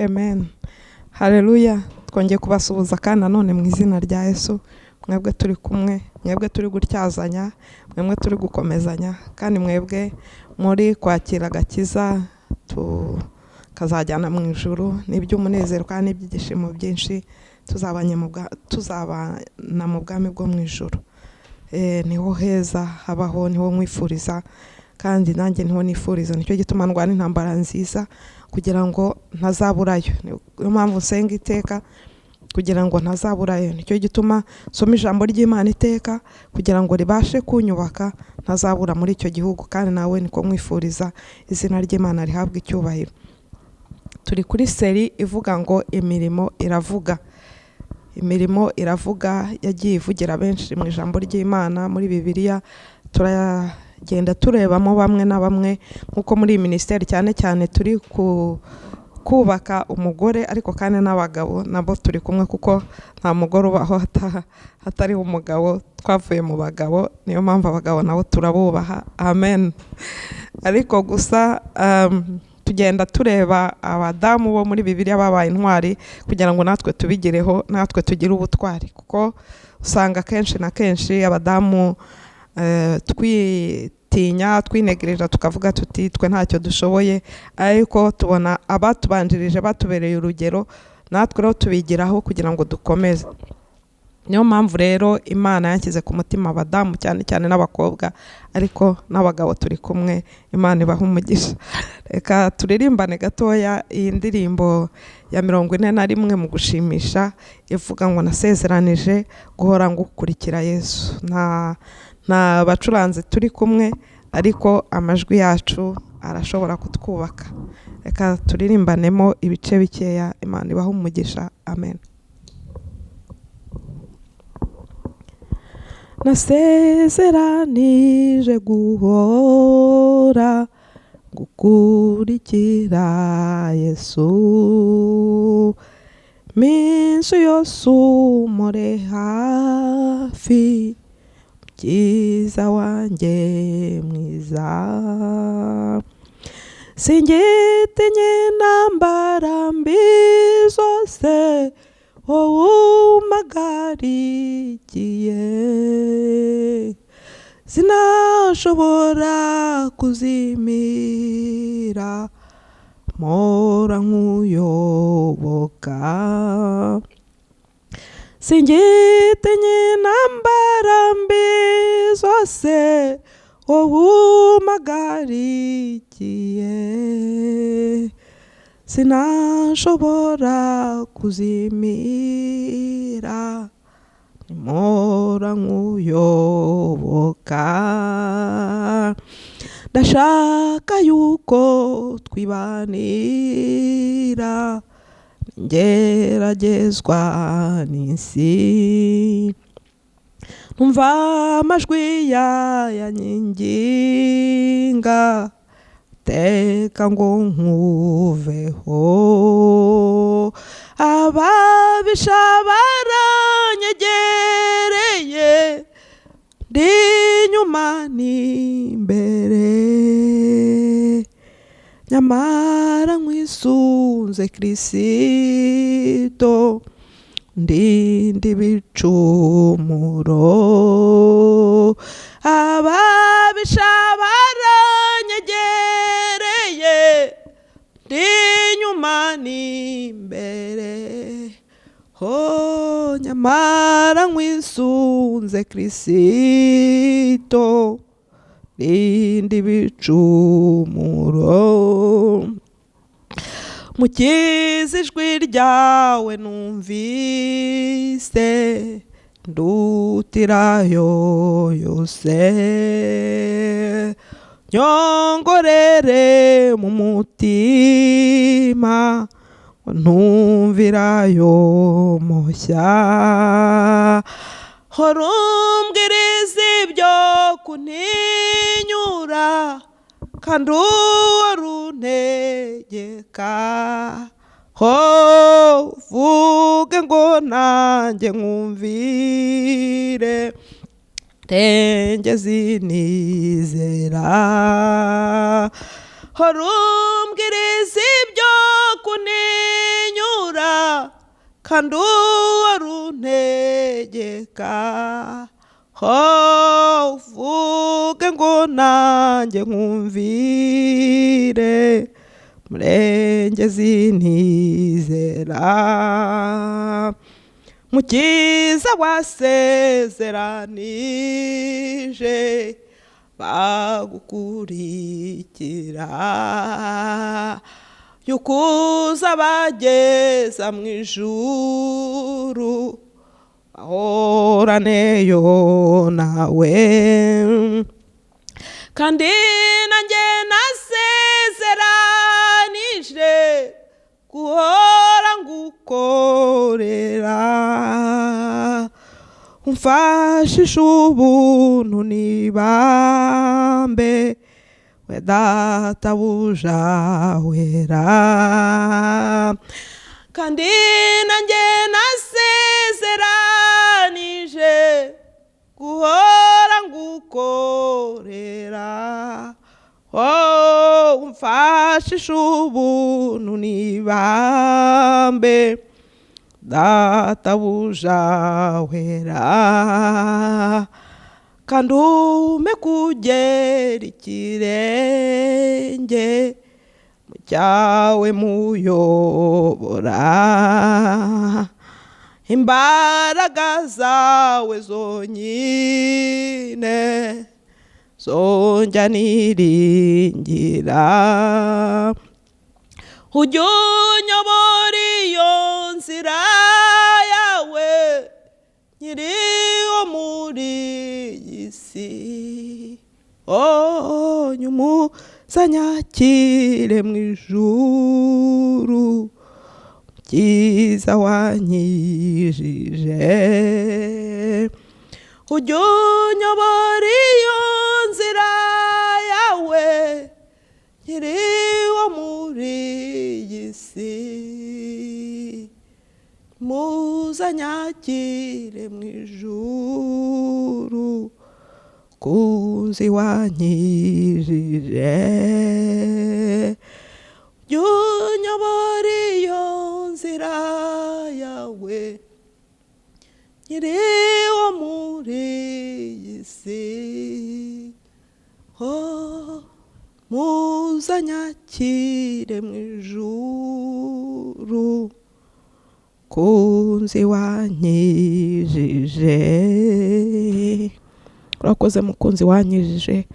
Amen. Haleluya. Twongeye kubasuhuza kandi nanone mu izina rya Yesu. Mwebwe turi kumwe, mwebwe turi gutyazanya, mwebwe turi gukomezanya, kandi mwebwe muri kwakira agakiza tukazajyana mu ijuru. Ni iby'umunezero kandi n'ibyishimo byinshi tuzabana mu bwami bwo mu ijuru. Niho heza habaho, niho nkwifuriza, kandi nanjye niho nifuriza. Nicyo gituma ndwana intambara nziza kugira ngo ntazaburayo. Niyo mpamvu nsenga iteka kugira ngo ntazaburayo. Nicyo gituma nsoma ijambo ry'Imana iteka kugira ngo ribashe kunyubaka, ntazabura muri icyo gihugu. Kandi nawe niko nkwifuriza, izina ry'Imana rihabwe icyubahiro. Turi kuri seri ivuga ngo imirimo iravuga. Imirimo iravuga yagiye ivugira benshi mu ijambo ry'Imana muri Bibiliya. Turagenda turebamo bamwe na bamwe, nkuko muri iyi minisiteri cyane cyane turi kubaka umugore, ariko kandi n'abagabo nabo turi kumwe, kuko nta mugore ubaho hatariho umugabo. Twavuye mu bagabo, niyo mpamvu abagabo nabo turabubaha. Amen. Ariko gusa tugenda tureba abadamu bo muri Bibiliya babaye intwari kugira ngo natwe tubigireho, natwe tugire ubutwari, kuko usanga kenshi na kenshi abadamu twitinya, twinegereje, tukavuga tuti twe ntacyo dushoboye, ariko tubona abatubanjirije batubereye urugero, natwe rero tubigiraho kugira ngo dukomeze. Niyo mpamvu rero Imana yanshyize ku mutima abadamu cyane cyane n'abakobwa, ariko n'abagabo turi kumwe. Imana ibaha umugisha. Reka turirimbane gatoya iyi ndirimbo ya 41 mu gushimisha, ivuga ngo nasezeranije guhora ngukurikira Yesu. Nta bacuranzi turi kumwe, ariko amajwi yacu arashobora kutwubaka. Reka turirimbanemo ibice bikeya. Imana ibaha umugisha. Amen. Nasezeranije guhora gukurikira Yesu, minsi yose umure hafi, mukiza wanjye mwiza. Singitinye intambara mbi zose wowe umpagarikiye, sinashobora kuzimira, mpora nkuyoboka. Singitinye intambara mbi zose wowe umpagarikiye, sinashobora kuzimira, mpora nkuyoboka. Ndashaka yuko twibanira, ngeragezwa n'isi, numva amajwi yayankinginga, teka ngo nkuveho. Ababisha baranyegereye, ndi inyuma n'imbere, nyamara nkwisunze Kristo, ndinde ibicumuro. Ababisha baranyegereye, ndi inyuma n'imbere, ho nyamara nkwisunze Kristo, ndinde ibicumuro. Mukiza ijwi ryawe numvise, ndutirayo yose, nyongorere mu mutima, ntumvirayo mushya. Hora umbwiriza ibyo kuntinyura, kandi uhora untegeka, ho vuge ngo nanjye nkumvire, renge zinizera. Hora umbwiriza ibyo kuntinyura, Kandi uhora untegeka, ho uvuge ngo nanjye nkumvire, murengezi ntizera. Mukiza wasezeranije bagukurikira, yukuza bageza mu ijuru, ahoraneyo nawe. Kandi nanjye nasezeranije guhora ngukorera, umfashishe ubuntu n'ibambe, we databuja wera. Kandi nanjye nasezeranije guhora ngukorera, oh umfashishe ubuntu n'ibambe, databuja wera. Kandi umpe kugera ikirenge mu cyawe muyobora, imbaraga zawe zonyine zonjya niringira. Ujye unyobora iyo nzira yawe nkiriho muri iyi si, oh nyumuzanyakire mu ijuru, mukiza wankijije. Ujye unyobora iyo nzira yawe nkiriho muri iyi si, muzanyakire mu ijuru, kunzi wankijije. Ujye unyobora iyo nzira yawe nkiriho muri iyi si, oh muzanyakire mu ijuru, kunzi wankijije. Urakoze mukunzi wankijije,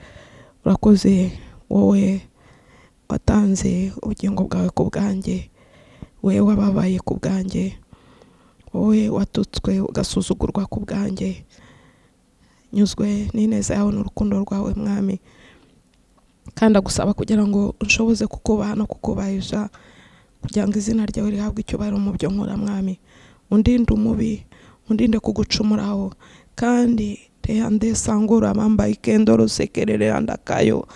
urakoze wowe watanze ubugingo bwawe ku bwanjye, wowe wababaye ku bwanjye, wowe watutswe ugasuzugurwa ku bwanjye. Nyuzwe n'ineza yawe n'urukundo rwawe mwami, kandi agusaba kugira ngo unshoboze kukubaha no kukubahisha, kugira ngo izina ryawe rihabwe icyubahiro mu byo nkora mwami. Undinde umubi, undinde kugucumuraho, kandi reyande sangura mamba ikendoro sekerere andakayo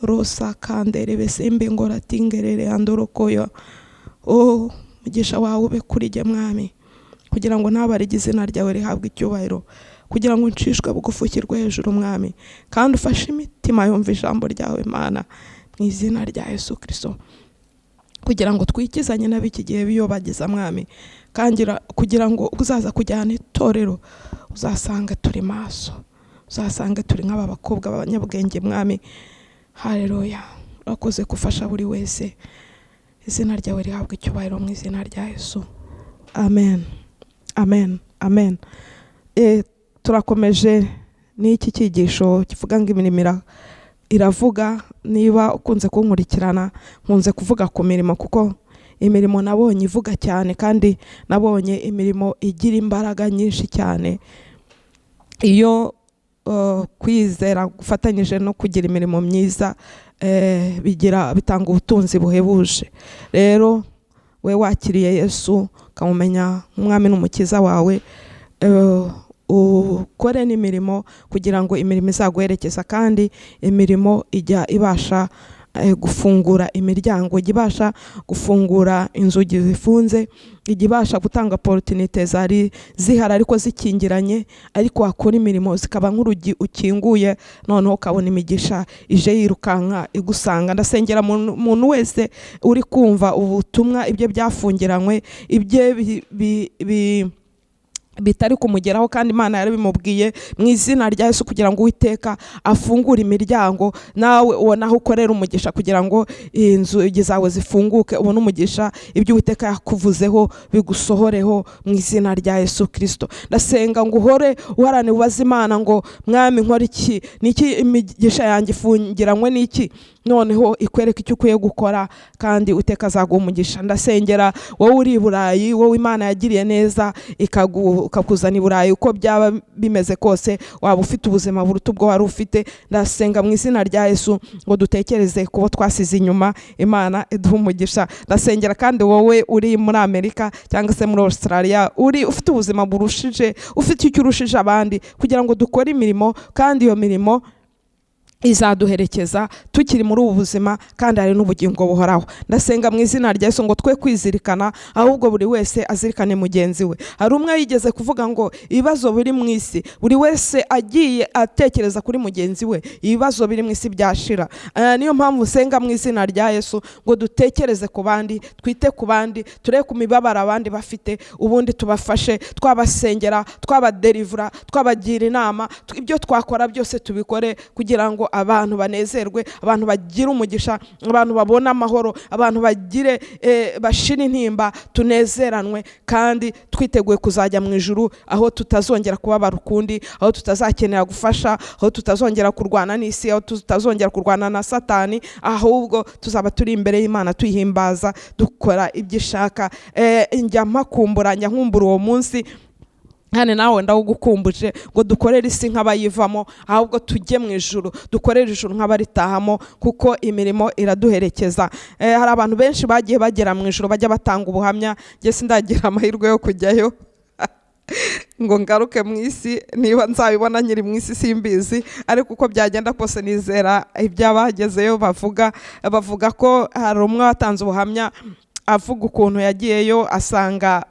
rosa kandere besembe ngora tingerere andorokoyo. Oh mugisha wawe ube kuri jye mwami, kugira ngo ntabarige izina ryawe rihabwe icyubahiro, kugira ngo ncishwe bugufi ushyirwe hejuru mwami, kandi ufashe imitima yumva ijambo ryawe Mana, mu izina rya Yesu Kristo, kugira ngo twikizanye n'ab'iki gihe biyobagiza mwami, kandi kugira ngo uzaza kujyana itorero uzasanga turi maso, uzasanga turi nk'aba bakobwa b'abanyabwenge mwami. Haleluya, urakoze gufasha buri wese, izina ryawe rihabwe icyubahiro mu izina rya Yesu. Amen, amen, amen. Turakomeje n'iki cyigisho kivuga ngo imirimo iravuga. Niba ukunze kunkurikirana, nkunze kuvuga ku mirimo, kuko imirimo nabonye ivuga cyane, kandi nabonye imirimo igira imbaraga nyinshi cyane. Iyo kwizera gufatanyije no kugira imirimo myiza, bigira bitanga ubutunzi buhebuje. Rero we wakiriye Yesu ukamumenya nk'umwami n'umukiza wawe, ukore n'imirimo kugira ngo imirimo izaguherekeza, kandi imirimo ijya ibasha gufungura imiryango, ijya ibasha gufungura inzugi zifunze, ijya ibasha gutanga opportunité zari zihari ariko zikingiranye, ariko wakora imirimo zikaba nk'urugi ukinguye, noneho ukabona imigisha ije yirukanka igusanga. Ndasengera umuntu wese uri kumva ubutumwa, ibyo byafungiranywe, ibyo bitari kumugeraho kandi Imana yarabimubwiye, mu izina rya Yesu, kugira ngo Uwiteka afungure imiryango, nawe ubone aho ukorera umugisha, kugira ngo inzugi zawe zifunguke, ubone umugisha, ibyo Uwiteka yakuvuzeho bigusohoreho mu izina rya Yesu Kirisito. Ndasenga ngo uhore uharanira, ubaze Imana ngo: "Mwami, nkora iki? Niki? Imigisha yanjye ifungiranywe n'iki?" Noneho ikwereka icyo ukwiye gukora, kandi Uwiteka azaguha umugisha. Ndasengera wowe uri i Burayi, wowe Imana yagiriye neza ikakuzana i Burayi. Uko byaba bimeze kose, waba ufite ubuzima buruta ubwo wari ufite. Ndasenga mu izina rya Yesu ngo dutekereze kubo twasize inyuma. Imana iduhe umugisha. Ndasengera kandi wowe uri muri Amerika cyangwa se muri Australia, uri ufite ubuzima burushije, ufite icyo urushije abandi, kugira ngo dukore imirimo, kandi iyo mirimo izaduherekeza tukiri muri ubu buzima, kandi hari n'ubugingo buhoraho. Ndasenga mu izina rya Yesu ngo twe kwizirikana, ahubwo buri wese azirikane mugenzi we. Hari umwe yigeze kuvuga ngo ibibazo biri mu isi, buri wese agiye atekereza kuri mugenzi we, ibibazo biri mu isi byashira. Niyo mpamvu nsenga mu izina rya Yesu ngo dutekereze ku bandi, twite ku bandi, turebe ku mibabaro abandi bafite, ubundi tubafashe, twabasengera, twabaderivura, twabagira inama, ibyo twakora byose tubikore kugira ngo abantu banezerwe, abantu bagire umugisha, abantu babone amahoro, abantu bagire bashire intimba, tunezeranwe, kandi twiteguye kuzajya mu ijuru, aho tutazongera kubabara ukundi, aho tutazakenera gufasha, aho tutazongera kurwana n'isi, aho tutazongera kurwana na Satani, ahubwo tuzaba turi imbere y'Imana tuyihimbaza, dukora ibyo ishaka. Njya mpakumbura, njya nkumbura uwo munsi, kandi nawe ndawugukumbuje, ngo dukorere isi nk'abayivamo, ahubwo tujye mu ijuru, dukorere ijuru nk'abaritahamo, kuko imirimo iraduherekeza. Hari abantu benshi bagiye bagera mu ijuru, bajya batanga ubuhamya. Njye sindagira amahirwe yo kujyayo ngo ngaruke mu isi. Niba nzabibona nkiri mu isi simbizi, ariko uko byagenda kose nizera iby'abagezeyo bavuga. Bavuga ko hari umwe watanze ubuhamya avuga ukuntu yagiyeyo asanga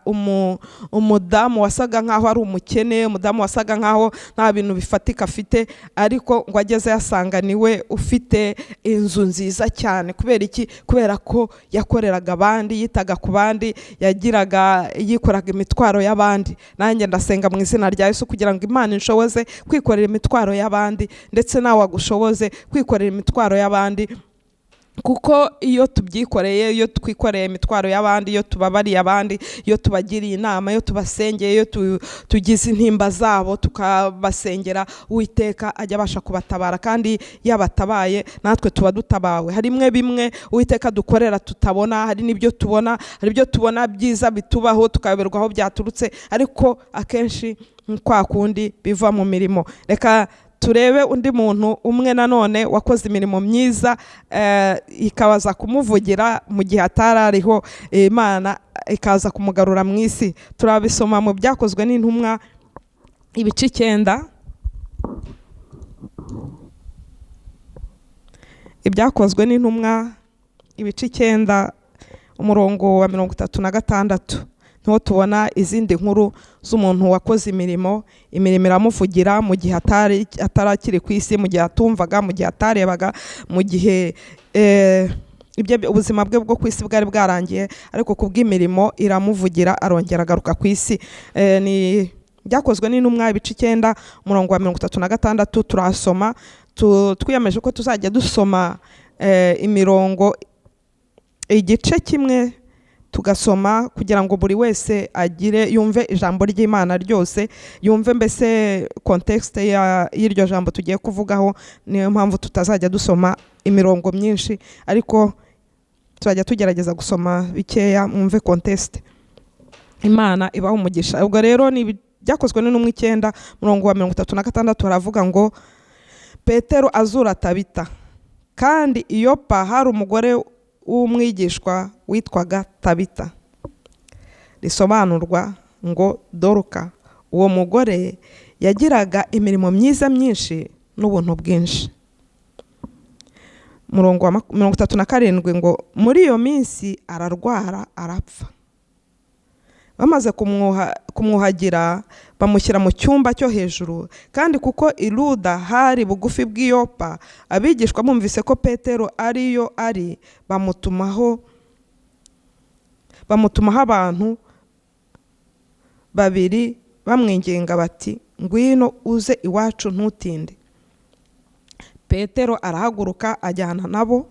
umudamu wasaga nkaho ari umukene, umudamu wasaga nkaho nta bintu bifatika afite, ariko ngo ageze asanga niwe ufite inzu nziza cyane. Kubera iki? Kubera ko yakoreraga abandi, yitaga ku bandi, yagiraga yikoraga imitwaro y'abandi. Nanjye ndasenga mu izina rya Yesu kugira ngo Imana inshoboze kwikorera imitwaro y'abandi, ndetse nawe agushoboze kwikorera imitwaro y'abandi, kuko iyo tubyikoreye, iyo twikoreye imitwaro y'abandi, iyo tubabariye abandi, iyo tubagiriye inama, iyo tubasengeye, iyo tugize intimba zabo tukabasengera, Uwiteka ajya abasha kubatabara, kandi iyo abatabaye natwe tuba dutabawe. Hari bimwe Uwiteka dukorera tutabona, hari n'ibyo tubona, hari ibyo tubona byiza bitubaho tukayoberwa aho byaturutse, ariko akenshi kwa kundi biva mu mirimo. Reka turebe undi muntu umwe nanone wakoze imirimo myiza, ikabaza kumuvugira mu gihe atari ariho, Imana ikaza kumugarura mu isi. Turabisoma mu Byakozwe n'Intumwa ibice 9. Ibyakozwe n'Intumwa ibice 9, umurongo wa 36, niho tubona izindi nkuru z'umuntu wakoze imirimo, imirimo iramuvugira mu gihe atarakiri ku isi, mu gihe atumvaga, mu gihe atarebaga, mu gihe ubuzima bwe bwo ku isi bwari bwarangiye, ariko ku bw'imirimo iramuvugira, arongera agaruka ku isi. Ni Byakozwe n'Intumwa ibice 9, umurongo wa 36, turasoma. Twiyemeje ko tuzajya dusoma imirongo igice kimwe tugasoma, kugira ngo buri wese agire yumve ijambo ry'Imana ryose, yumve mbese contexte y'iryo jambo tugiye kuvugaho. Niyo mpamvu tutazajya dusoma imirongo myinshi, ariko tuzajya tugerageza gusoma bikeya mwumve contexte. Imana ibaha umugisha. Ubwo rero ni Byakozwe n'Intumwa 9, umurongo wa 36, haravuga ngo: "Petero azura Tabita. Kandi i Yopa hari umugore w'umwigishwa witwaga Tabita, risobanurwa ngo Doruka. Uwo mugore yagiraga imirimo myiza myinshi n'ubuntu bwinshi." Murongo wa 37 ngo muri iyo minsi ararwara arapfa. Bamaze kumwuhagira bamushyira mu cyumba cyo hejuru, kandi kuko i Luda hari bugufi bw'i Yopa, abigishwa bumvise ko Petero ariyo ari, bamutumaho abantu babiri bamwinginga bati: "Ngwino uze iwacu, ntutinde." Petero arahaguruka ajyana nabo.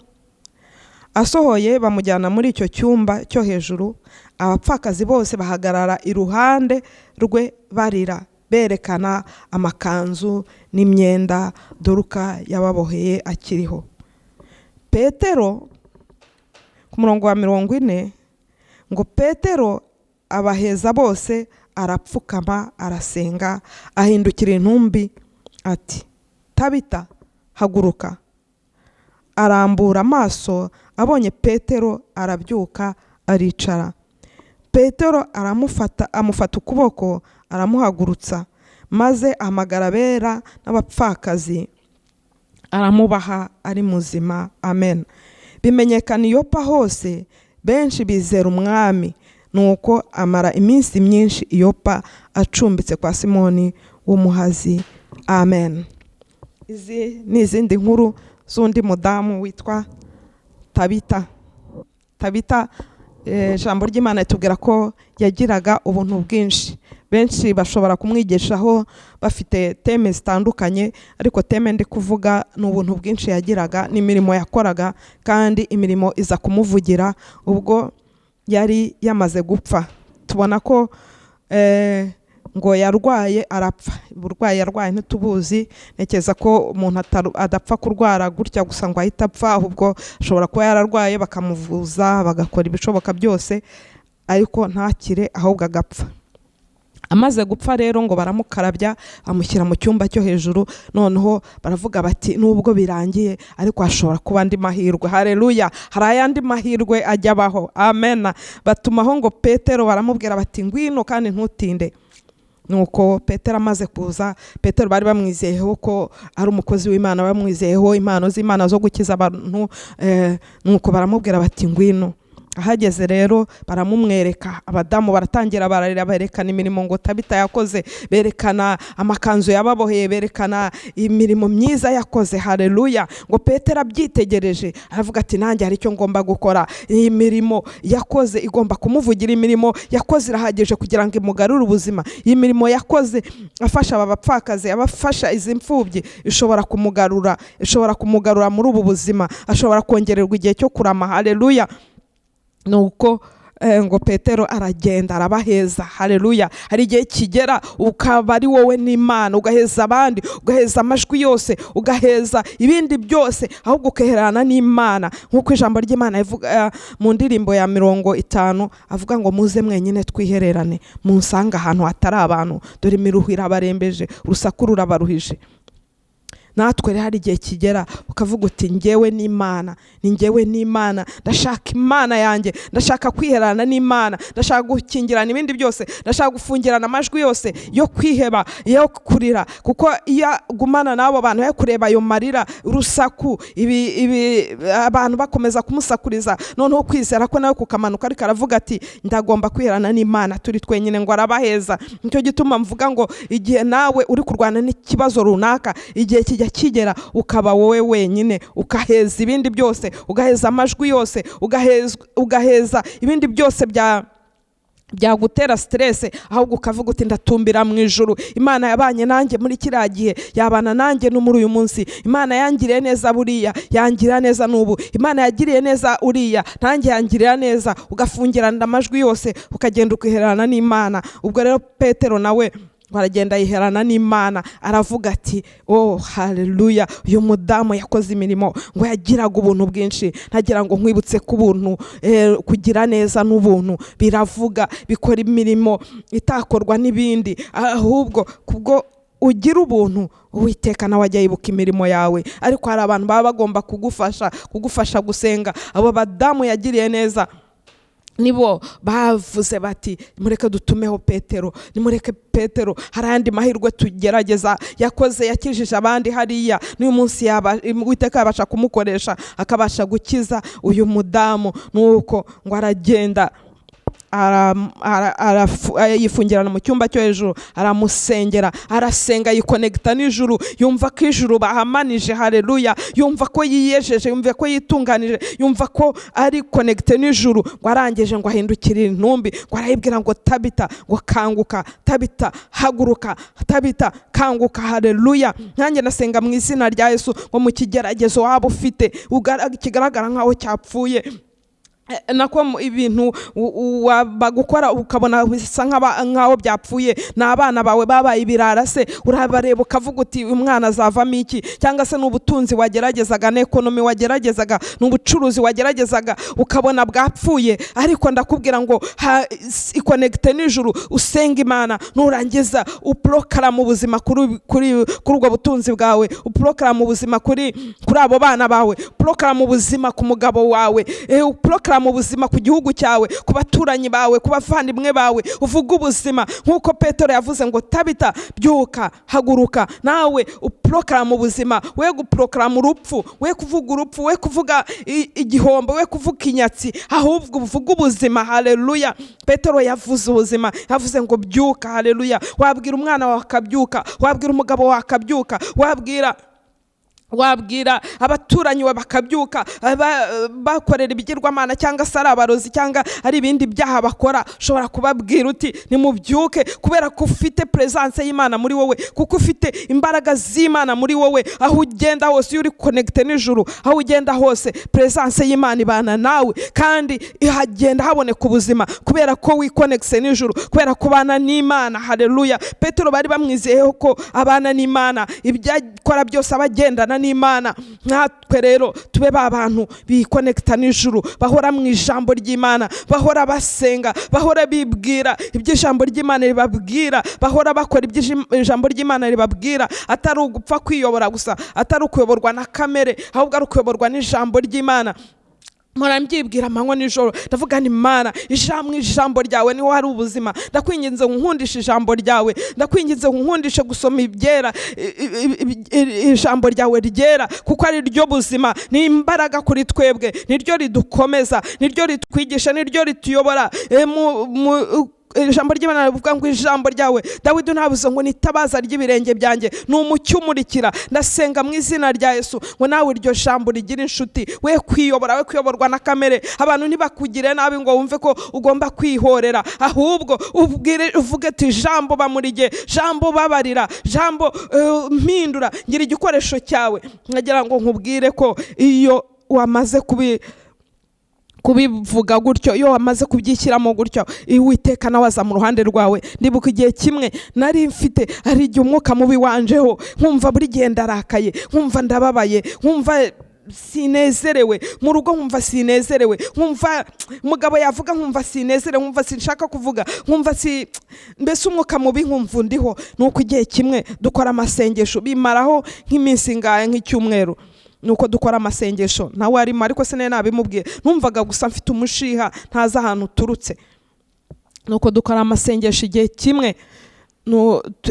Asohoye bamujyana muri icyo cyumba cyo hejuru. Abapfakazi bose bahagarara iruhande rwe barira, berekana amakanzu n'imyenda Doruka yababoheye akiriho. Petero, ku murongo wa 40 ngo Petero abaheza bose, arapfukama, arasenga, ahindukira intumbi ati: "Tabita, haguruka." Arambura amaso, abonye Petero arabyuka, aricara. Petero aramufata, amufata ukuboko, aramuhagurutsa, maze ahamagara abera n'abapfakazi, aramubaha ari muzima. Amen. Bimenyekana i Yopa hose, benshi bizera Umwami. Nuko amara iminsi myinshi i Yopa, acumbitse kwa Simoni w'umuhazi. Amen. Izi ni izindi nkuru z'undi mudamu witwa Tabita. Tabita, ijambo ry'Imana ritubwira ko yagiraga ubuntu bwinshi. Benshi bashobora kumwigishaho bafite thème zitandukanye, ariko thème ndi kuvuga ni ubuntu bwinshi yagiraga n'imirimo yakoraga, kandi imirimo iza kumuvugira ubwo yari yamaze gupfa. Tubona ko ngo yarwaye arapfa. Uburwayi yarwaye ntitubuzi. Ntekereza ko umuntu adapfa kurwara gutya gusa ngo ahite apfa, ahubwo ashobora kuba yararwaye, bakamuvuza, bagakora ibishoboka byose, ariko ntakire, ahubwo agapfa. Amaze gupfa rero ngo baramukarabya, bamushyira mu cyumba cyo hejuru. Noneho baravuga bati: "Nubwo birangiye, ariko hashobora kuba andi mahirwe." Hareruya! Hari ayandi mahirwe ajya abaho. Amen. Batumaho ngo Petero, baramubwira bati: "Ngwino kandi ntutinde." Nuko Petero amaze kuza, Petero bari bamwizeyeho ko ari umukozi w'Imana, bamwizeyeho impano z'Imana zo gukiza abantu. Nuko baramubwira bati: "Ngwino." Ahageze rero baramumwereka, abadamu baratangira bararira, berekana imirimo ngo Tabita yakoze, berekana amakanzu yababoheye, berekana imirimo myiza yakoze. Hareruya! Ngo Petero abyitegereje aravuga ati: "Nanjye hari icyo ngomba gukora. Iyi mirimo yakoze igomba kumuvugira. Imirimo yakoze irahagije kugira ngo imugarure ubuzima. Iyi mirimo yakoze afasha aba bapfakazi, abafasha izi mfubyi, ishobora kumugarura, ishobora kumugarura muri ubu buzima, ashobora kongererwa igihe cyo kurama." Hareruya! Nuko ngo Petero aragenda, arabaheza. Hareruya! Hari igihe kigera ukaba ari wowe n'Imana, ugaheza abandi, ugaheza amajwi yose, ugaheza ibindi byose, ahubwo ukeherana n'Imana, nk'uko ijambo ry'Imana rivuga mu ndirimbo ya 50, avuga ngo: "Muze mwenyine twihererane, munsange ahantu hatari abantu, dore imiruho irabarembeje, urusaku rurabaruhije." Natwe rero hari igihe kigera ukavuga uti: "Ngewe n'Imana, ni ngewe n'Imana, ndashaka Imana yanjye, ndashaka kwiherana n'Imana, ndashaka gukingirana ibindi byose, ndashaka gufungirana amajwi yose yo kwiheba, yo kurira." Kuko iyo agumana n'abo bantu, yo kureba ayo marira, urusaku, ibi abantu bakomeza kumusakuriza, noneho kwizera ko nawe kukamanuka. Ariko aravuga ati: "Ndagomba kwiherana n'Imana turi twenyine." Ngo arabaheza. Nicyo gituma mvuga ngo igihe nawe uri kurwana n'ikibazo runaka, igihe kijya kigera ukaba wowe wenyine, ukaheza ibindi byose, ugaheza amajwi yose, ugaheza ibindi byose byagutera stress, ahubwo ukavuga uti: "Ndatumbira mu ijuru. Imana yabanye nanjye muri kiriya gihe, yabana nanjye no muri uyu munsi. Imana yangiriye neza buriya, yangirira neza n'ubu. Imana yagiriye neza uriya, nanjye yangirira neza." Ugafungirana amajwi yose, ukagenda ukiherana n'Imana. Ubwo rero Petero nawe aragenda yiherana n'Imana, aravuga ati: "Oh, haleluya, uyu mudamu yakoze imirimo." Ngo yagiraga ubuntu bwinshi. Ntagira ngo nkwibutse ko ubuntu, kugira neza n'ubuntu biravuga, bikora imirimo itakorwa n'ibindi. Ahubwo kubwo ugira ubuntu, Uwiteka nawe ajya yibuka imirimo yawe. Ariko hari abantu baba bagomba kugufasha gusenga. Abo badamu yagiriye neza. Nibo bavuze bati: "Mureke dutumeho Petero, nimureke Petero, hari ayandi mahirwe tugerageza. Yakoze, yakijije abandi hariya, n'uyu munsi yaba Uwiteka yabasha kumukoresha, akabasha gukiza uyu mudamu." Nuko ngo aragenda, yifungirana mu cyumba cyo hejuru, aramusengera, arasenga, yikonegita n'ijuru, yumva ko ijuru bahamanije. Hareruya! Yumva ko yiyejeje, yumva ko yitunganije, yumva ko ari connecté n'ijuru. Ngo arangije ngo ahindukire intumbi, ngo arayibwira ngo: "Tabita," ngo "kanguka, Tabita, haguruka, Tabita, kanguka." Hareruya! Nanjye nasenga mu izina rya Yesu ngo mu kigeragezo waba ufite kigaragara nk'aho cyapfuye, nako ibintu bagukora ukabona bisa nk'aho byapfuye, ni abana bawe babaye ibirara se, urabareba ukavuga uti: "Uyu mwana azavamo iki?" Cyangwa se ni ubutunzi wageragezaga, ni economy wageragezaga, ni ubucuruzi wageragezaga, ukabona bwapfuye, ariko ndakubwira ngo ikonegite n'ijuru, usenga Imana, nurangiza uporokara mu buzima kuri ubwo butunzi bwawe, uporokara mu buzima kuri abo bana bawe, uporokara mu buzima ku mugabo wawe, uporokara mu buzima ku gihugu cyawe, ku baturanyi bawe, ku bavandimwe bawe, uvuge ubuzima nk'uko Petero yavuze ngo: "Tabita, byuka, haguruka." Nawe uporokara mu buzima, we guporokara mu rupfu, we kuvuga urupfu, we kuvuga igihombo, we kuvuga inyatsi, ahubwo uvuge ubuzima. Haleluya! Petero yavuze ubuzima, yavuze ngo: "Byuka." Haleluya! Wabwira umwana wawe akabyuka, wabwira umugabo wawe akabyuka, wabwira abaturanyi bawe bakabyuka, bakorera ibigirwamana cyangwa se ari abarozi cyangwa ari ibindi byaha bakora, ushobora kubabwira uti: "Nimubyuke," kubera ko ufite presence y'Imana muri wowe, kuko ufite imbaraga z'Imana muri wowe. Aho ugenda hose, iyo uri connecté n'ijuru, aho ugenda hose presence y'Imana ibana nawe, kandi hagenda haboneka ubuzima kubera ko wikonegise n'ijuru, kubera ko ubana n'Imana. Haleluya! Petero bari bamwizeyeho ko abana n'Imana, ibyo akora byose aba agendana n'Imana. Natwe rero tube ba bantu bikonekita n'ijuru, bahora mu ijambo ry'Imana, bahora basenga, bahora bibwira ibyo ijambo ry'Imana ribabwira, bahora bakora ibyo ijambo ry'Imana ribabwira, atari ugupfa kwiyobora gusa, atari ukuyoborwa na kamere, ahubwo ari ukuyoborwa n'ijambo ry'Imana. Mpora mbyibwira amanywa nijoro, ndavuga ni: "Imana, ijambo ryawe niho hari ubuzima. Ndakwinginze ngo nkundishe ijambo ryawe, ndakwinginze ngo nkundishe gusoma ibyera, ijambo ryawe ryera, kuko ari ryo buzima, ni imbaraga kuri twebwe, niryo ridukomeza, niryo ritwigisha, niryo rituyobora." Ijambo ry'Imana rivuga ngo ijambo ryawe, Dawidi ntabuze ngo nitabaza ry'ibirenge byanjye, ni umucyo umurikira. Ndasenga mu izina rya Yesu ngo nawe iryo jambo rigire inshuti, we kwiyobora, we kuyoborwa na kamere. Abantu ntibakugire nabi ngo wumve ko ugomba kwihorera, ahubwo ubwire, uvuge ati: "Jambo bamurige, jambo babarira, jambo mpindura, ngira igikoresho cyawe." Nkagira ngo nkubwire ko iyo wamaze kubivuga gutyo, iyo wamaze kubyishyiramo gutyo, Uwiteka nawe aza mu ruhande rwawe. Ndibuka igihe kimwe nari mfite, hari igihe umwuka mubi wanjeho, nkumva buri gihe ndarakaye, nkumva ndababaye, nkumva sinezerewe mu rugo, nkumva sinezerewe, nkumva umugabo yavuga nkumva sinezerewe, nkumva sinshaka kuvuga, nkumva si mbese umwuka mubi nkumva undiho. Nuko igihe kimwe dukora amasengesho, bimaraho nk'iminsi ingahe, nk'icyumweru. Nuko dukora amasengesho, nawe arimo, ariko sinari nabimubwiye, numvaga gusa mfite umushiha ntazi ahantu uturutse. Nuko dukora amasengesho igihe kimwe,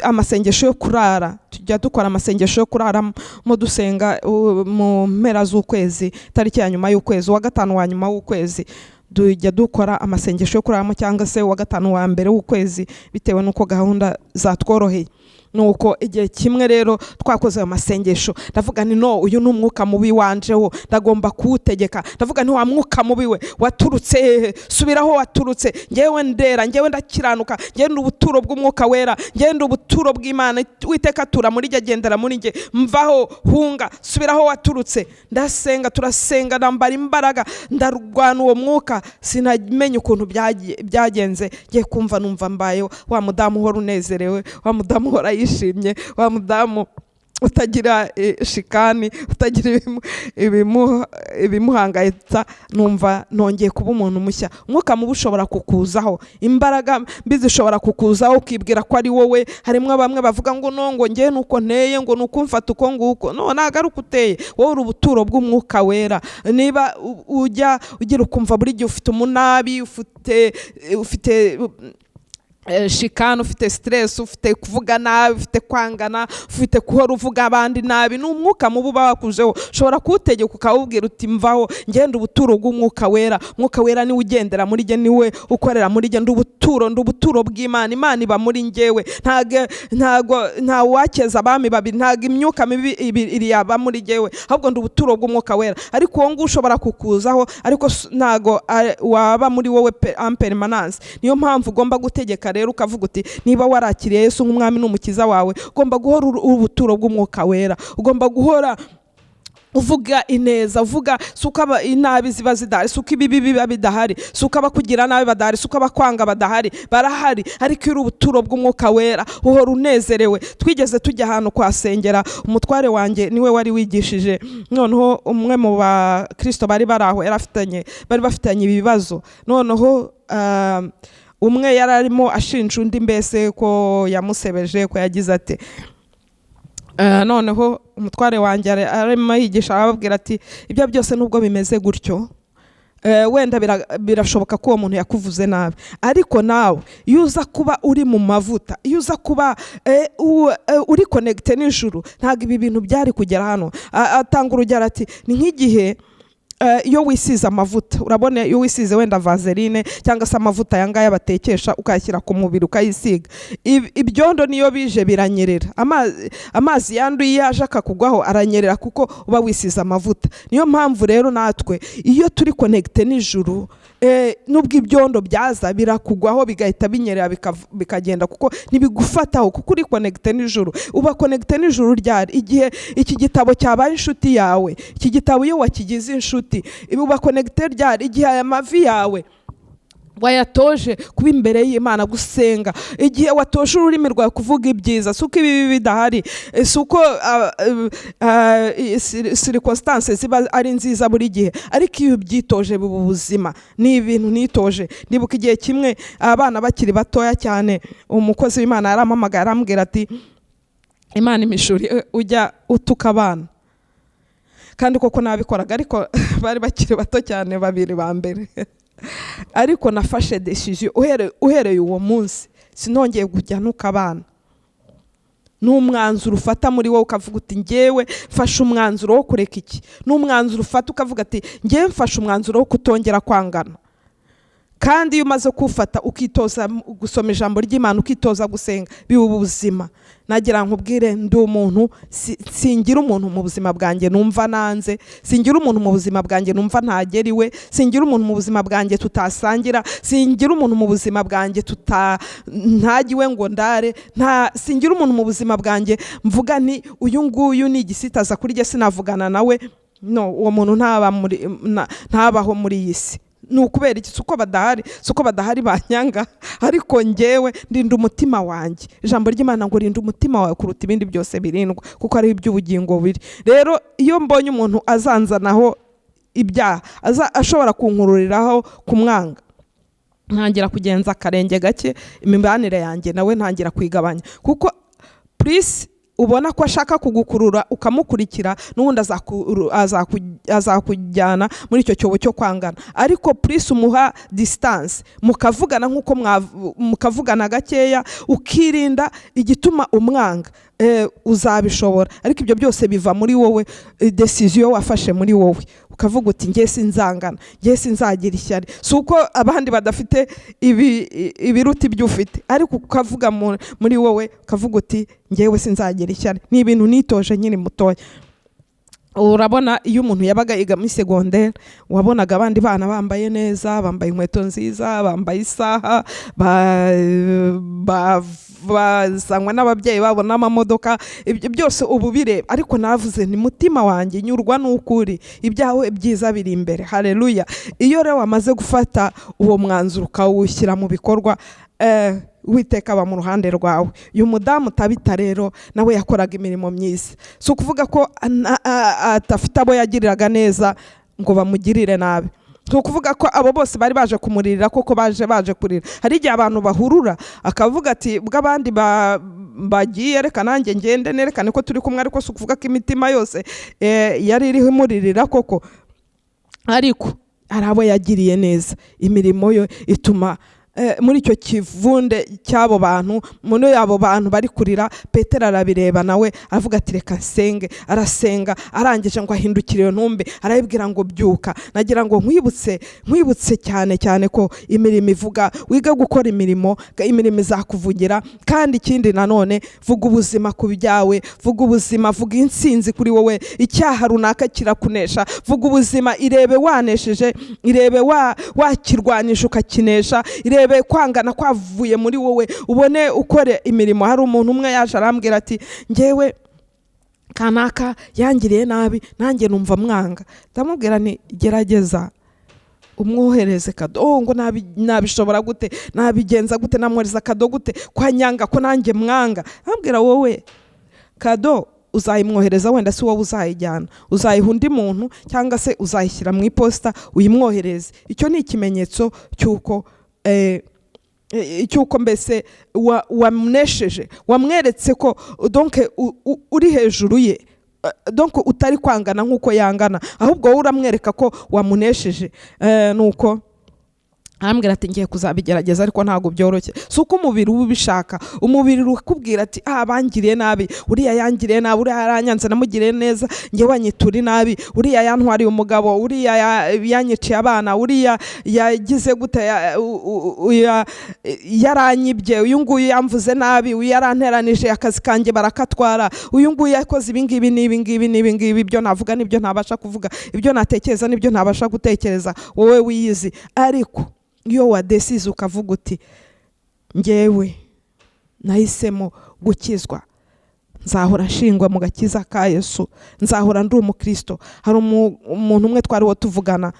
amasengesho yo kurara, tujya dukora amasengesho yo kuraramo dusenga mu mpera z'ukwezi, tariki ya nyuma y'ukwezi, uwa gatanu wa nyuma w'ukwezi tujya dukora amasengesho yo kuraramo, cyangwa se uwa gatanu wa mbere w'ukwezi, bitewe n'uko gahunda zatworoheye. Nuko igihe kimwe rero twakoze ayo masengesho, ndavuga ni: "No, uyu ni umwuka mubi wanjeho, ndagomba kuwutegeka." Ndavuga nti: "Wa mwuka mubi we, waturutse hehe? Subira aho waturutse. Ngewe ndera, ngewe ndakiranuka, ngewe ndi ubuturo bw'Umwuka Wera, ngewe ndi ubuturo bw'Imana. Witeka atura muri njye, agendera muri njye. Mvaho, hunga, subira aho waturutse." Ndasenga, turasenga, nambara imbaraga, ndarwana uwo mwuka. Sinamenye ukuntu byagenze, ngiye kumva numva mbayeho wa mudamu uhora unezerewe, wa mudamu uhora yishimye, wa mudamu Utagira shikani, utagira ibimuhangayitsa. Numva nongeye kuba umuntu mushya. Umwuka mubi ushobora kukuzaho, imbaraga mbi zishobora kukuzaho, ukibwira ko ari wowe. Harimo bamwe bavuga ngo no, ngo ngewe nuko nteye, ngo nuko umfata uko nguko. No, ntabwo ari uko uteye. Wowe uri ubuturo bw'Umwuka Wera. Niba ujya ugira ukumva buri gihe ufite umunabi, ufite shikani, ufite stress, ufite kuvuga nabi, ufite kwangana, ufite guhora uvuga abandi nabi, ni umwuka mubi uba wakujeho. Ushobora kuwutegeka, ukawubwira uti: "Mvaho, ngenda ubuturo bw'Umwuka Wera. Umwuka Wera niwe ugendera muri jye, niwe ukorera muri jye. Ndi ubuturo bw'Imana. Imana iba muri njyewe." Ntago nta wakeza abami babiri. Ntago imyuka mibi ibiri yaba muri jyewe, ahubwo ndi ubuturo bw'Umwuka Wera. Ariko uwo nguwo ushobora kukuzaho, ariko ntago waba muri wowe en permanence. Niyo mpamvu ugomba gutegeka rero, ukavuga uti niba warakiriye Yesu nk'Umwami n'Umukiza wawe, ugomba guhora uri ubuturo bw'Umwuka Wera. Ugomba guhora uvuga ineza, uvuga. Si uko inabi ziba zidahari, si uko ibibi biba bidahari, si uko abakugira nabi badahari, si uko abakwanga badahari. Barahari, ariko iyo uri ubuturo bw'Umwuka Wera uhora unezerewe. Twigeze tujya ahantu kuhasengera, umutware wanjye niwe wari wigishije. Noneho umwe mu bakristo bari bari aho yari afitanye, bari bafitanye ibibazo. Noneho umwe yari arimo ashinja undi mbese ko yamusebeje, ko yagize ate. Noneho umutware wanjye arimo yigisha, arababwira ati: "Ibyo byose nubwo bimeze gutyo, wenda birashoboka ko uwo muntu yakuvuze nabi, ariko nawe iyo uza kuba uri mu mavuta, iyo uza kuba uri connecté n'ijuru, ntabwo ibi bintu byari kugera hano." Atanga urugero ati: "Ni nk'igihe iyo wisize amavuta. Urabona iyo wisize wenda vaseline cyangwa se amavuta aya ngaya batekesha, ukayashyira ku mubiri, ukayisiga, ibyondo niyo bije biranyerera. Amazi yanduye iyo aje akakugwaho aranyerera, kuko uba wisize amavuta. Niyo mpamvu rero natwe iyo turi connecté n'ijuru, nubwo ibyondo byaza birakugwaho bigahita binyerera, bikagenda, kuko ntibigufataho, kuko uri connecté n'ijuru. Uba connecté n'ijuru ryari? Igihe iki gitabo cyabaye inshuti yawe. Iki gitabo iyo wakigize inshuti. Uba connecté ryari? Igihe aya mavi yawe wayatoje kuba imbere y'Imana, gusenga, igihe watoje ururimi rwawe kuvuga ibyiza. Si uko ibibi bidahari, si uko circonstance ziba ari nziza buri gihe, ariko iyo ubyitoje biba ubuzima. Ni ibintu nitoje. Ndibuka igihe kimwe abana bakiri batoya cyane, umukozi w'Imana yarampamagaye, arambwira ati: 'Imana imishuri ujya utuka abana.' Kandi koko nabikoraga, ariko bari bakiri bato cyane, babiri ba mbere. Ariko nafashe decision, uhereye uwo munsi sinongeye kujya ntuka abana. Ni umwanzuro ufata muri wowe, ukavuga uti: 'Ngewe mfashe umwanzuro wo kureka iki.' Ni umwanzuro ufata, ukavuga ati: 'Ngewe mfashe umwanzuro wo kutongera kwangana.' Kandi iyo umaze kuwufata, ukitoza gusoma ijambo ry'Imana, ukitoza gusenga, biba ubuzima. Nagira nkubwire, ndi umuntu singira umuntu mu buzima bwanjye numva nanze, singira umuntu mu buzima bwanjye numva ntagera iwe, singira umuntu mu buzima bwanjye tutasangira, singira umuntu mu buzima bwanjye tuta ntajya iwe ngo ndare nta, singira umuntu mu buzima bwanjye mvuga nti uyu nguyu ni igisitaza kuri jye, sinavugana nawe. No, uwo muntu ntabaho muri iyi si. Ni ukubera iki? Si uko badahari, si uko badahari banyanga, ariko ngewe ndinda umutima wanjye. Ijambo ry'Imana ngo: 'Rinda umutima wawe kuruta ibindi byose birindwa, kuko ari iby'ubugingo biri.' Rero iyo mbonye umuntu azanzanaho ibyaha, ashobora kunkururiraho kumwanga, ntangira kugenza akarenge gake. Imibanire yanjye nawe ntangira kuyigabanya, kuko plus ubona ko ashaka kugukurura ukamukurikira, n'ubundi azakujyana muri icyo cyobo cyo kwangana. Ariko plus umuha distance, mukavugana nk'uko mukavugana gakeya, ukirinda igituma umwanga, uzabishobora. Ariko ibyo byose biva muri wowe, decision wafashe muri wowe, ukavuga uti: 'Nge sinzangana, nge sinzagira ishyari.' Si uko abandi badafite ibiruta ibyo ufite, ariko ukavuga muri wowe, ukavuga uti: 'Ngewe sinzagira ishyari.' Ni ibintu nitoje nkiri mutoya. Urabona iyo umuntu yabaga yiga muri segonderi, wabonaga abandi bana bambaye neza, bambaye inkweto nziza, bambaye isaha, bazanywa n'ababyeyi babo n'amamodoka, ibyo byose ubu bireba. Ariko navuze ni mutima wanjye: 'Nyurwa n'ukuri, ibyawe byiza biri imbere.' Hareruya! Iyo rero wamaze gufata uwo mwanzuro ukawushyira mu bikorwa, Uwiteka aba mu ruhande rwawe. Uyu mudamu Tabita rero nawe yakoraga imirimo myiza. Si ukuvuga ko adafite abo yagiriraga neza ngo bamugirire nabi, si ukuvuga ko abo bose bari baje kumuririra koko baje kurira. Hari igihe abantu bahurura akavuga ati bw'abandi bagiye, reka nanjye ngende nerekane ko turi kumwe. Ariko si ukuvuga ko imitima yose yari iriho imuririra koko, ariko hari abo yagiriye neza. Imirimo yo ituma muri icyo kivunde cy'abo bantu, muri abo bantu bari kurira, Petero arabireba nawe aravuga ati reka nsenge. Arasenga, arangije ngo ahindukire iyo ntumbi, arayibwira ngo byuka. Nagira ngo nkwibutse cyane cyane ko imirimo ivuga. Wiga gukora imirimo, imirimo izakuvugira. Kandi ikindi nanone, vuga ubuzima ku byawe, vuga ubuzima, vuga intsinzi kuri wowe. Icyaha runaka kirakunesha, vuga ubuzima, irebe wanesheje, irebe wakirwanyije ukakinesha, irebe kwangana kwavuye muri wowe, ubone ukore imirimo. Hari umuntu umwe yaje arambwira ati ngewe kanaka yangiriye nabi, nanjye numva mwanga. Ndamubwira nti gerageza umwohereze kado. Oh, ngo nabishobora gute? Nabigenza gute? Namwohereza kado gute ko anyanga, ko nanjye mwanga? Ndamubwira, wowe kado uzayimwohereza, wenda si wowe uzayijyana, uzayiha undi muntu cyangwa se uzayishyira mu iposita uyimwohereze. Icyo ni ikimenyetso cy'uko mbese wamunesheje, wamweretse ko donc uri hejuru ye, donc utari kwangana nk'uko yangana, ahubwo wowe uramwereka ko wamunesheje. Nuko arambwira ati ngiye kuzabigerageza, ariko ntabwo byoroshye. Si uko umubiri uba ubishaka, umubiri urakubwira ati ah, bangiriye nabi, uriya yangiriye nabi, uriya yaranyanze, namugiriye neza, njye wanyitura nabi, uriya yantwariye umugabo, uriya yanyiciye abana, uriya yagize gute, yaranyibye, uyu nguyu yamvuze nabi, uyu yaranteranije, akazi kanjye barakatwara, uyu nguyu yakoze ibi ngibi n'ibi ngibi n'ibi ngibi. Ibyo navuga n'ibyo ntabasha kuvuga, ibyo natekereza n'ibyo ntabasha gutekereza, wowe wiyizi. Ariko iyo wadesize ukavuga uti ngewe nahisemo gukizwa, nzahora nshingwa mu gakiza ka Yesu, nzahora ndi umukristo. Hari umuntu umwe twariho tuvugana,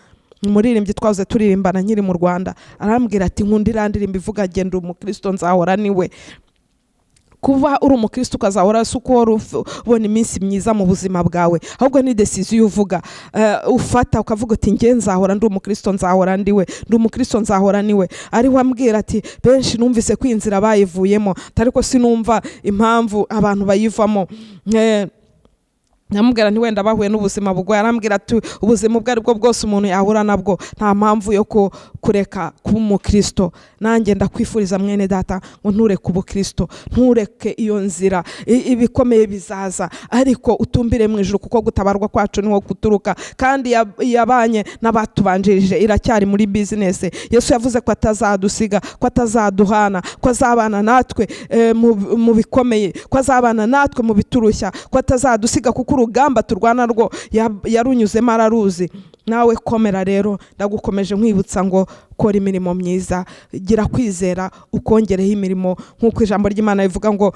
umuririmbyi twahoze turirimbana nkiri mu Rwanda, arambwira ati nkunda iriya ndirimbo ivuga genda umukristo nzahora niwe. Kuba uri umukristo ukazahora si uko wari ubona iminsi myiza mu buzima bwawe, ahubwo ni décision uvuga, ufata ukavuga uti njye nzahora ndi umukristo, nzahora ndiwe, ndi umukristo, nzahora niwe. Ariho ambwira ati benshi numvise ko inzira bayivuyemo, ariko sinumva impamvu abantu bayivamo. Ndamubwira nti wenda bahuye n'ubuzima bugoye. Arambwira ati ubuzima ubwo ari bwo bwose umuntu yahura nabwo, nta mpamvu yo kureka kuba umukristo. Nanjye ndakwifuriza, mwene data, ngo ntureke ubukristo, ntureke iyo nzira. Ibikomeye bizaza, ariko utumbire mu ijuru, kuko gutabarwa kwacu niho guturuka. Kandi yabanye n'abatubanjirije, iracyari muri business. Yesu yavuze ko atazadusiga, ko atazaduhana, ko azabana natwe mu bikomeye, ko azabana natwe mu biturushya, ko atazadusiga, kuko urugamba turwana rwo yarunyuzemo, araruzi. Nawe komera rero, ndagukomeje nkwibutsa ngo kora imirimo myiza, gira kwizera ukongereho imirimo, nk'uko ijambo ry'Imana rivuga ngo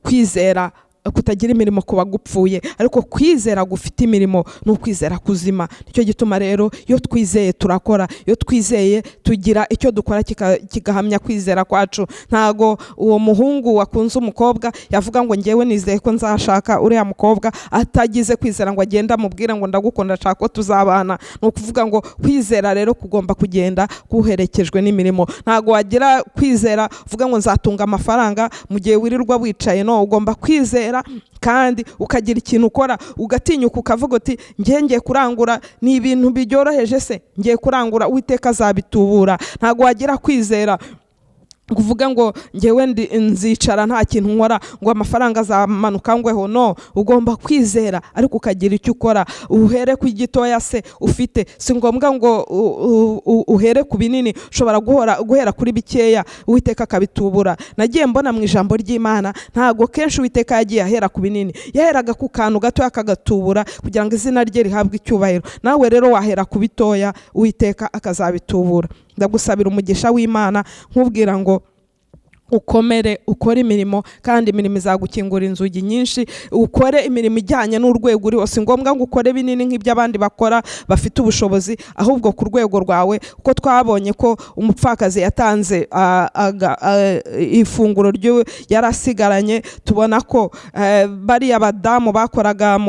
kwizera kutagira imirimo kuba gupfuye, ariko kwizera gufite imirimo ni ukwizera kuzima. Nicyo gituma rero iyo twizeye turakora, iyo twizeye tugira icyo dukora kigahamya kwizera kwacu. Ntago uwo muhungu wakunze umukobwa yavuga ngo ngewe nizeye ko nzashaka uriya mukobwa, atagize kwizera ngo agende amubwire ngo ndagukunda, nshaka ko tuzabana. Ni ukuvuga ngo kwizera rero kugomba kugenda kuherekejwe n'imirimo. Ntago wagira kwizera uvuga ngo nzatunga amafaranga mu gihe wirirwa wicaye. No, ugomba kwizera kandi ukagira ikintu ukora, ugatinyuka ukavuga uti ngiye ngiye kurangura, ni ibintu byoroheje se, ngiye kurangura, Uwiteka azabitubura. Ntago wagira kwizera kuvuga ngo ngewe nzicara nta kintu nkora ngo amafaranga azamanuka ngweho. No, ugomba kwizera ariko ukagira icyo ukora, uhere ku gitoya se ufite. Si ngombwa ngo uhere ku binini, ushobora guhera kuri bikeya, Uwiteka akabitubura. Nagiye mbona mu ijambo ry'Imana, ntago kenshi Uwiteka yagiye ahera ku binini, yaheraga ku kantu gatoya akagatubura kugira ngo izina rye rihabwe icyubahiro. Nawe rero wahera ku bitoya, Uwiteka akazabitubura. Ndagusabira umugisha w'Imana, nkubwira ngo Ukomere, ukore imirimo, kandi imirimo izagukingura inzugi nyinshi. Ukore imirimo ijyanye n'urwego uriho. Si ngombwa ngo ukore binini nk'ibyo abandi bakora bafite ubushobozi, ahubwo ku rwego rwawe. Kuko twabonye ko umupfakazi yatanze ifunguro ryo yari asigaranye, tubona ko bariya badamu bakoraga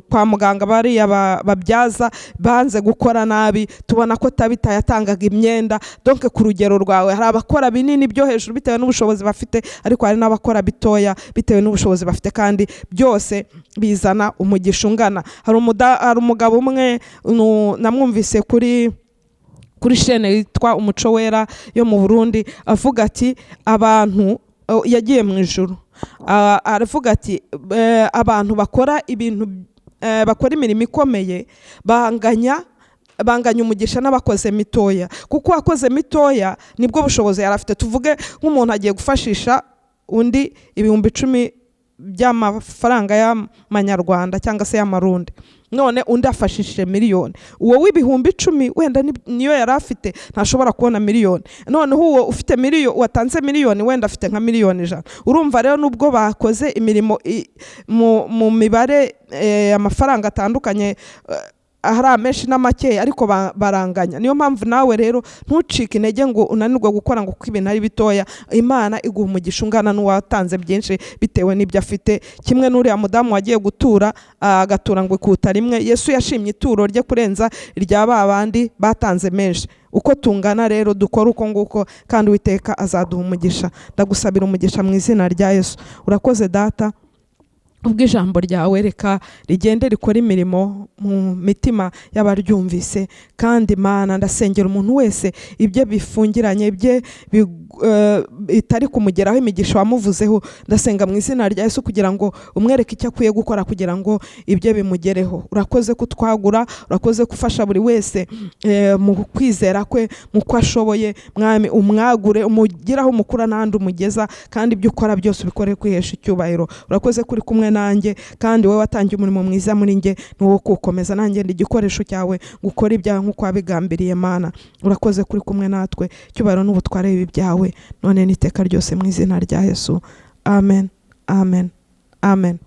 kwa muganga, bariya babyaza banze gukora nabi, tubona ko Tabita yatangaga imyenda. Donc ku rugero rwawe, hari abakora binini byo hejuru bitewe n'ubushobozi bafite, ariko hari n'abakora bitoya bitewe n'ubushobozi bafite, kandi byose bizana umugisha ungana. Hari umugabo umwe namwumvise kuri chaîne yitwa Umuco Wera yo mu Burundi, avuga ati abantu, oh, yagiye mu ijuru. Aravuga ati abantu bakora ibintu, bakora imirimo ikomeye banganya umugisha n'abakoze mitoya, kuko uwakoze mitoya nibwo bushobozi yari afite. Tuvuge nk'umuntu agiye gufashisha undi 10,000 by'amafaranga y'amanyarwanda cyangwa se y'amarundi, none undi afashishije miliyoni. Uwo w'10,000 wenda niyo yari afite, ntashobora kubona miliyoni. Noneho uwo ufite miliyoni, watanze miliyoni, wenda afite nka miliyoni 100. Urumva rero, nubwo bakoze imirimo mu mibare, amafaranga atandukanye, hari amenshi n'amakeya, ariko baranganya. Niyo mpamvu nawe rero ntucike intege ngo unanirwe gukora ngo kuko ibintu ari bitoya. Imana iguha umugisha ungana n'uwatanze byinshi bitewe n'ibyo afite. Kimwe n'uriya mudamu wagiye gutura, agatura ngo ikuta rimwe, Yesu yashimye ituro rye kurenza irya ba bandi batanze menshi. Uko tungana rero, dukora uko nguko, kandi Uwiteka azaduha umugisha. Ndagusabira umugisha mu izina rya Yesu. Urakoze Data ubwo ijambo ryawe, reka rigende rikora imirimo mu mitima y'abaryumvise. Kandi Mana, ndasengera umuntu wese ibyo bifungiranye, ibye bitari kumugeraho, imigisha wamuvuzeho. Ndasenga mu izina rya Yesu kugira ngo umwereke icyo akwiye gukora kugira ngo ibyo bimugereho. Urakoze kutwagura, urakoze gufasha buri wese mu kwizera kwe, mu ko ashoboye. Mwami, umwagure, umugiraho umukura n'ahandi umugeza, kandi ibyo ukora byose ubikore kwihesha icyubahiro. Urakoze kuri kumwe nanjye, kandi wowe watangiye umurimo mwiza muri njye ni uwo kuwukomeza. Nanjye ndi igikoresho cyawe gukora ibyawe nk'uko wabigambiriye. Mana, urakoze kuri kumwe natwe. Icyubahiro n'ubutware bibe ibyawe none n'iteka ryose, mu izina rya Yesu, amen, amen, amen.